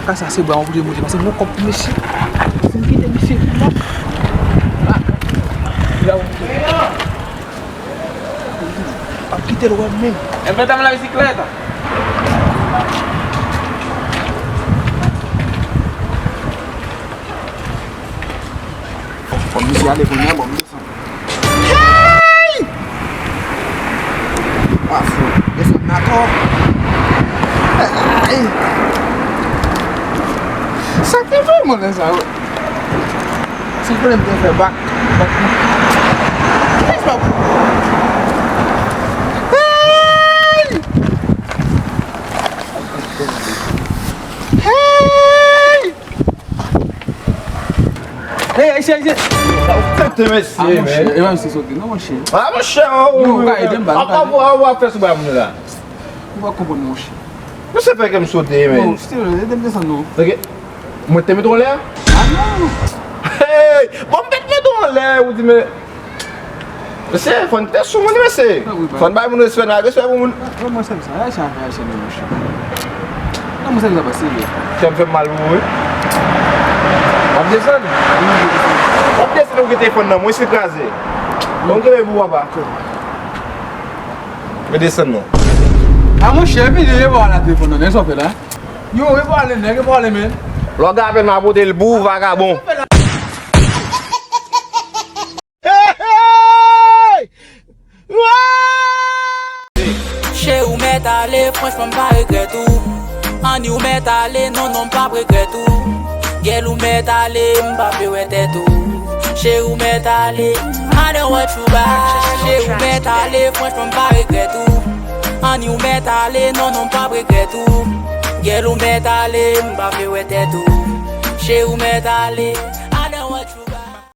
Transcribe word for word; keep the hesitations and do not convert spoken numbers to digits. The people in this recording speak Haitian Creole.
Sa se bwa mwen pou te moute, paske mwen kòb pou mesye. Si m kite mesye pou mwen. Ah, la w ap kite l wè m menm. Enventa m la bisikleta. Bon, misye ale kounye a, bon, misye. Hey! Ah, fou. Desann nan ankò. Hey! Sa ki fè mwen lè sa yo? Si vle m te fè bak. Bak. Kisa bak? Hey! Hey! Hey, Ayisyen, Ayisyen! Tèt mesye, ah, monchè, men. E pa misye sote, non, monchè. Ah, monchè, oh, yo, ou ka ede m, ba, ou ka ede m. Apa, apa, apa, fè sou ba moun la. Ou pa konprann, monchè. Misye fè kè m sote, men. Bon, still, ede m desann, non. Ok. Mwen te mete w anlè? Ah, non. Hey! Bon, m te mete w anlè, ou di, men. Mesye, fò n te sou moun, mesye. Ah, wi, ba. Fò n bay moun respè, n bay respè pou moun. Ah, ban mwen sèvis sa. Ayisyen ap fè Ayisyen, men, monchè. Ban mwen sèvis sa, pase, yo. Kè m fè m mal pou ou, wi. W ap desann? Wi, wi, wi. W ap desann, ou gen telefòn nan, mwen se kraze. Bon, m kenbe pou papa. Ok. Mwen desann, non. Ah, monchè, vini, e pa la telefòn, non, nèg sa w fè la. Yo, e pa ale, nèg, e pa ale, men. Lògapèn m a pote l pou ou, vagabon. Hey, hey! Cheri, ou mèt ale, franchman, m pa regrèt ou. Annie, ou mèt ale, non, non, m p ap regrèt ou. Gèl, ou mèt ale, m pa vle wè tèt ou. Cheri, ou mèt ale, I don't want you back. Cheri, ou mèt ale, franchman, m pa regrèt ou. Annie, ou mèt ale, non, non, m p ap regrèt ou. Gèl, ou mèt ale, m pa vle wè tèt ou. Cheri, ou mèt ale.